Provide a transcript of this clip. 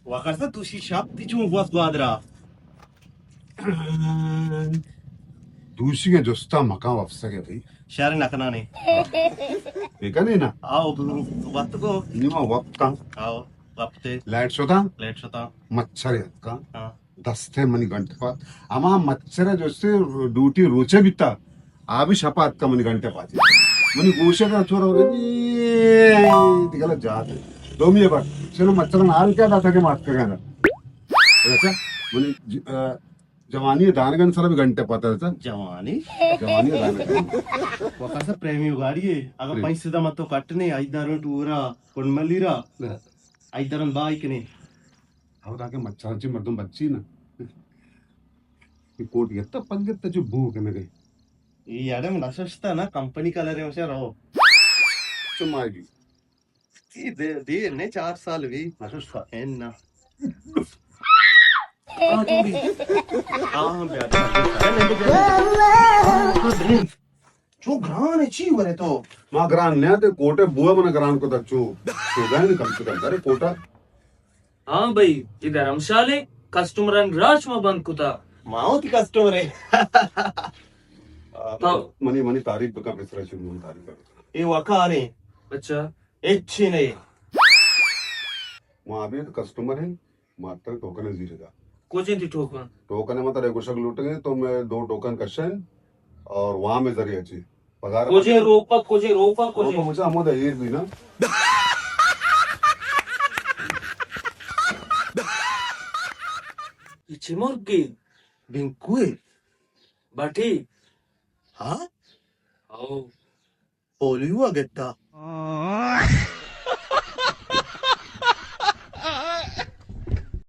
وقت دوشی شپ تی چون گوست گوادرا؟ دوشی کے جستا مکان وپسگ ہے بھائی۔ شہر نکنانے۔ بکنے نا؟ آؤ، وقت کو۔ نیما وقت کا۔ آؤ، وقت۔ لائٹ شتا؟ لائٹ شتا۔ مچھر اتکا۔ ہاں۔ دستے منی گنٹ پات۔ اما مچھر جو سے ڈیوٹی روچے بیتا۔ آ بھی شپا اتکا منی گنٹے پاچے۔ منی گوشے کا چور ہو گئی۔ دیگلا جات۔ دومی بار۔ چلو مچھر نال کیا داتا کے مات کر گیا۔ اچھا، منی ج-، آ، جوانی دانگن سر بھی گنٹے پاتا رہتا۔ جوانی؟ جوانی دانگن۔ وقت سے پریمی گاڑی ہے۔ اگر پریمی۔ پنچ سدہ مت تو کٹ نہیں، آئی دارو ٹورا، کنڈ ملی را۔ آئی دارن بائی کنے۔ او تاکہ مچھر چی مردم بچی نا۔ یہ کوٹ گتا پگ گتا جو بو کنے گئی۔ یہ یارے من نششتا نا، کمپنی کلر ہے اسے رہو۔ چمائی بھی۔ یہ دے، دے نے چار سال بھی۔ نششتا۔ ہے نا۔ آ، جوڑی۔ ہاں، ہاں، بیا، بیا، بیا۔ چو گران ہے، چی ورے تو؟ ما گران نیا تے کوٹے بوئے منا گران کو تا چو۔ چو گئے کم سے کم، ارے کوٹا۔ ہاں بھائی، یہ دھرمشالے کسٹمران راش ما بند کتا۔ ما ہوتی کسٹمر ہے۔ آ، تو منی، منی تعریف بکا، بسرا شروع منی تعریف بکا۔ یہ وقار ہے۔ اچھا۔ اچھی نہیں۔ ما ابھی تو کسٹمر ہیں۔ ماتر ٹوکن زیرے دا۔ کجیں تئی ٹوکن؟ ٹوکن ماتر ایک گوشگ لوٹیں تو میں دو ٹوکن کشن اور وہاں میں ذریعہ چی۔ پگار کجیں روپا، کجیں روپا، کجیں؟ روپا مجھے ہمود ایر بھی نا۔ یہ چی مرگی؟ بنکوئے۔ باٹی۔ ہاں؟ او۔ پولیو آ گتا۔